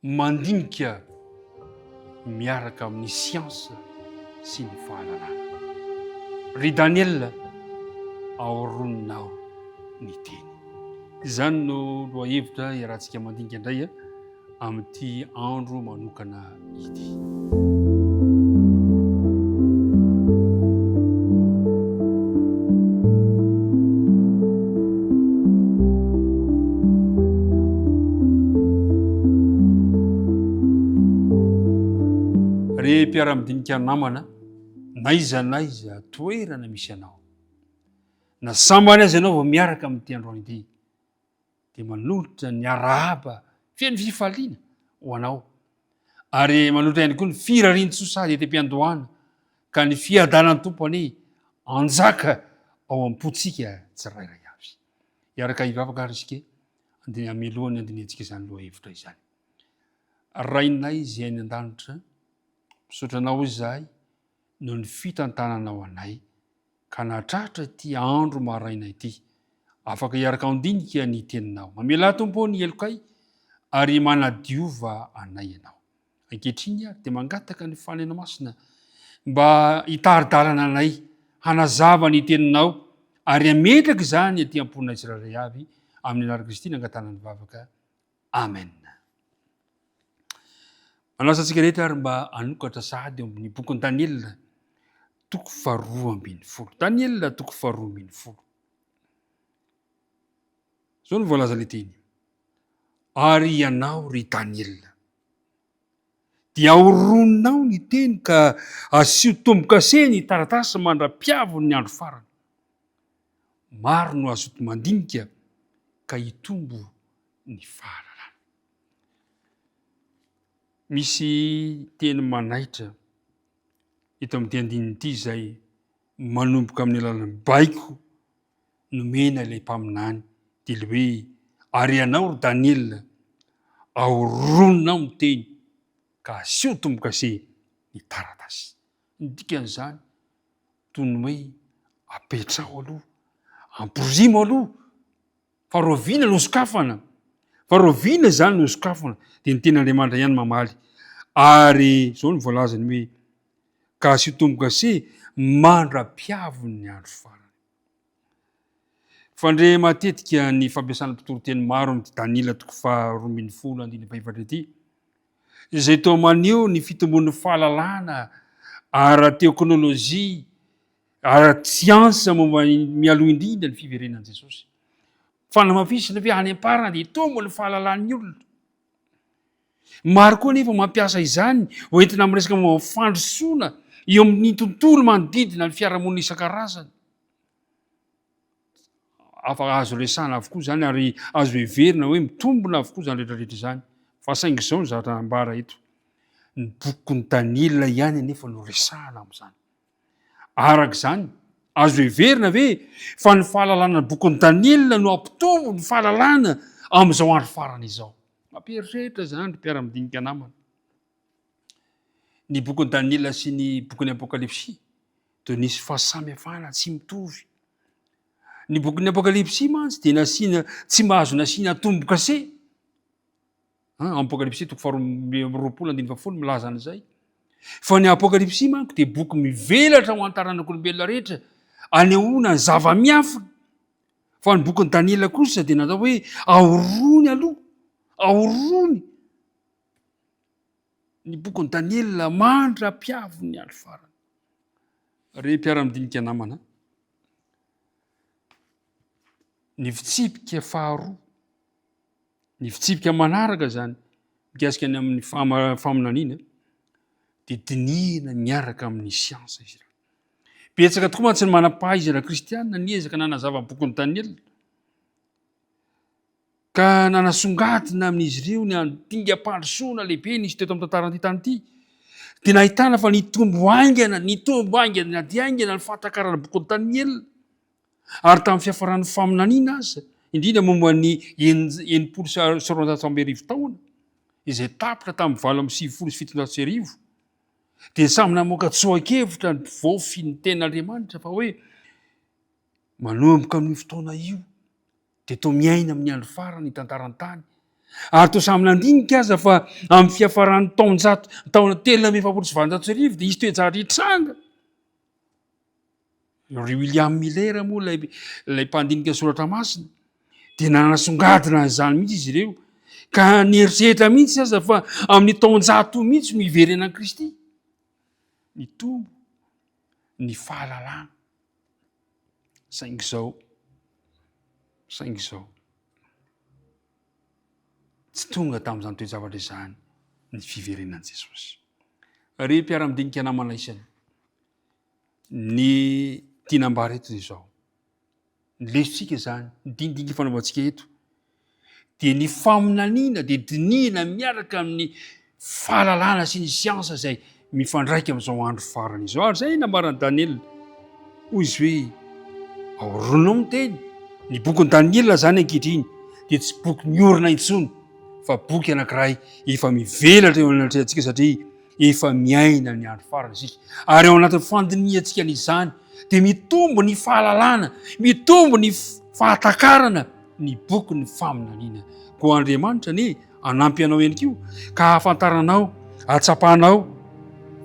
Mandinika miaraka amin'ny siansa sy ny fahalalana. Ry Daniela, aoroninao ny teny. Izany no lohahevitra iarahantsika mandinika indray amin'ity andro manokana ity. Ry mpiara-midinika namana, n'aiza n'aiza toerana misy anao, na sambany aza ianao vao miaraka amin'ity androany ity, dia manolotra ny arahaba feno fifaliana ho anao ary manolotra ihany koa ny firarian-tsoa sady ety am-piandohana ka ny fiadanan'ny Tompo anie anjaka ao am-pontsika tsirairay avy. Hiaraka hivavaka ary isika andiany mialohan'ny andinihantsika izany lohahevitra izany. Rainay izay any an-danitra, misaotra anao izahay noho ny fitantananao anay ka nahatratra ity andro maraina ity. Afaka hiaraka handinika ny teninao. Mamelà Tompo ô ny helokay ary manadiova anay Ianao. Ankehitriny ary dia mangataka ny Fanahinao Masina mba hitari-dalana anay, hanazava ny teninao ary hametraka izany aty am-ponay tsirairay avy amin'ny anaran'i Kristy nangatahana ny vavaka. Amen. Manasa antsika rehetra ary mba hanokatra sahady eo amin'ny bokin'i Daniela toko faharoa ambin'ny folo. Daniela toko faharoa ambin'ny folo. Izao no voalaza ilay teny. Ary ianao ry Daniela, dia ahorononao ny teny ka asio tombo-kase ny taratasy mandra-piavony ny andro farany. Maro no hazoto mandinika ka hitombo ny fahalalana. Misy teny manaitra eto amin'ity andininy ity izay manomboka amin'ny alalan'ny baiko nomena ilay mpaminany dia ilay hoe ary ianao ry Daniela aorononao ny teny ka asio tombo-kase ny taratasy. Ny dikan'izany toy ny hoe apetraho aloha, ampirimo aloha Fa rahoviana no sokafana? Fa rahoviana izany no sokafana? Dia ny tenin'Andriamanitra ihany mamaly. Ary izao no voalazany hoe, Ka asio tombo-kase mandra-piaviny ny andro farany. Fandre matetika ny fampiasan'ny mpitoriteny maro amin'ity Daniela toko faha-12 andininy fahefatra ity, izay toa maneho ny fitombon'ny fahalalana ara-teoknolojia ara-tsiansa momba ny mialoha indrindra ny fiverenan'i Jesosy. Fanamafisana ve any am-parany dia hitombo ny fahalalan'ny olona. Maro koa anefa mampiasa izany ho entina amin'ny resaka momba ny fandrosoana eo amin'ny tontolo manodidina ny fiarahamonina isan-karazany. Afa azo resahana avokoa izany ary azo heverina hoe mitombina avokoa izany rehetra rehetra izany. Fa saingy izao ny zavatra nambara eto. Ny bokin'i Daniela ihany anefa no resahana amin'izany. Araka izany, azo heverina ve fa ny fahalalana ny bokin'i Daniela no hampitombo ny fahalalana amin'izao andro farany izao? Mampieritreritra izany, ry mpiara-midinika namana. Ny bokin'i Daniela sy ny bokin'ny Apokalypsy dia nisy fahasamihafana tsy mitovy. Ny bokin'ny Apokalypsy mantsy dia nasiana tsy mba azo nasiana tombo-kase. Apokalypsy toko faharoa amby roapolo andininy fahafolo milaza an'izay. Fa ny Apokalypsy manko dia boky mivelatra ho an'ny taranak'olombelona rehetra, anehoana ny zava-miafina. Fa ny bokin'i Daniela kosa dia natao hoe aorony aloha, aorony ny bokin'i Daniela mandra-piavin'ny andro farany. Ry mpiara-midinika namana, ny fitsipika faharoa Ny fitsipika manaraka izany mikasika ny amin'ny faminaniana dia dinihina miaraka amin'ny siansa izy ireo. Betsaka tokoa mantsy ny manam-pahaizana kristianina niezaka nanazava ny bokin'i Daniela ka nanasongadina amin'izy ireo ny andingam-pandrosoana lehibe nisy teto amin'ny tantaran'ity tany ity dia nahitana fa nitombo haingana, nitombo haingana dia haingana ny fahatakarana ny bokin'i Daniela. Ary tamin'ny fiafaran'ny faminaniana aza, indrindra momba ny 1260 taona, izay tapitra tamin'ny 1798, dia samy namoaka tsoa-kevitra ny mpivaofy ny tenin'Andriamanitra fa hoe manomboka amin'io fotoana io dia toa miaina amin'ny andro farany ny tantaran-tany. Ary toa samy nandinika aza fa amin'ny fiafaran'ny taonjato, taona 1843 dia hisy toe-javatra hitranga. Ry William Miller moa ilay ilay mpandinika soratra masina dia nanasongadina an'izany mihitsy izy ireo ka nieritreritra mihitsy aza fa amin'ny taonjato mihitsy no hiverenan'i Kristy. Nitombo ny fahalalana. Saingy izao, saingy izao. Tsy tonga tamin'izany toe-javatra izany ny fiverenan'i Jesosy. Ry mpiara-midinika namana isany, ny tiana ambara eto dia izao. Ny lesontsika izany, ny dinidinika fanaovantsika eto, dia ny faminaniana dia dinihina miaraka amin'ny fahalalana sy ny siansa izay mifandraika amin'izao andro farany izao. Ary izay nambaran'i Daniela. Hoy izy hoe, aoronao ny teny. Ny bokin'i Daniela izany ankehitriny dia tsy boky miorina intsony fa boky anankiray efa mivelatra eo anatrehantsika satria efa miaina ny andro farany isika. Ary ao anatin'ny fandinihantsika an'izany dia mitombo ny fahalalana, mitombo ny fahatakarana ny bokin'ny faminaniana. Koa Andriamanitra anie hanampy anao ihany koa ka hahafantaranao, hahatsapanao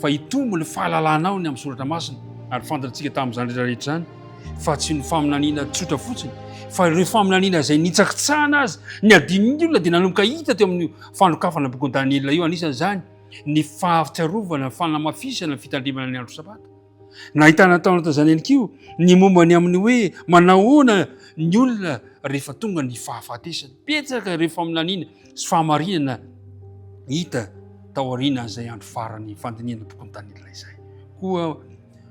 fa hitombo ny fahalalanao ny amin'ny soratra masina. Ary fantatsika tamin'izany rehetra rehetra izany fa tsy ny faminaniana tsotra fotsiny fa ireo faminaniana izay nitsakitsahana azy ny adin'ny olona dia nanomboka hita teo amin'ny fanokafana bokin'i Daniela io, anisan'izany ny fahatsiarovana, ny fanamafisana ny fitandremana ny andro sabata. Nahitana tao anatin'izany ihany koa ny momba ny amin'ny hoe manahoana ny olona rehefa tonga ny fahafatesana. Betsaka ireo faminaniana sy fahamarinana hita tao aorianan'izay andro farany fandinihana bokin'i Daniela izay. Koa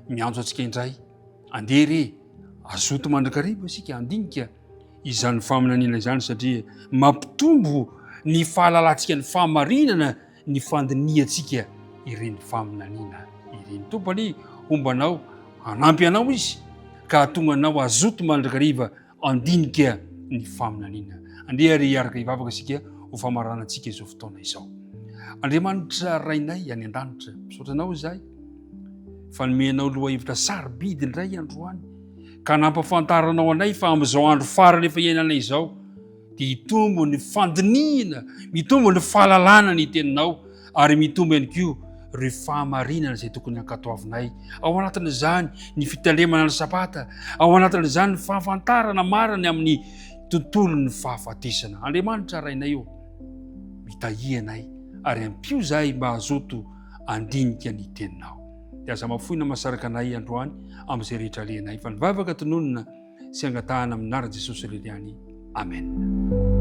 miantso antsika indray, andeha re, azoto mandrakariva isika handinika izany faminaniana izany satria mampitombo ny fahalalantsika ny fahamarinana ny fandinihantsika ireny faminaniana ireny. Tompo anie homba anao, hanampy anao Izy ka hahatonga anao hazoto mandrakariva handinika ny faminaniana. Andeha ary hiaraka hivavaka isika ho famaranantsika izao fotoana izao. Andriamanitra Rainay any an-danitra, misaotra anao izahay fa nomenao lohahevitra sarobidy indray androany ka nampafantaranao anay fa amin'izao andro farany efa iainanay izao dia hitombo ny fandinihina, mitombo ny fahalalana ny teninao ary mitombo ihany koa ireo fahamarinana izay tokony hankatoavinay. Ao anatin'izany ny fitandremana ny Sabata, ao anatin'izany ny fahafantarana marina amin'ny tontolon'ny fahafatesana. Andriamanitra Rainay ô, mitahia anay ary ampio izahay mba hazoto handinika ny teninao. Dia aza mafoina masaraka anay androany amin'izay rehetra alehanay fa ny vavaka tononina sy angatahana amin'ny anaran'i Jesosy irery ihany. Amen.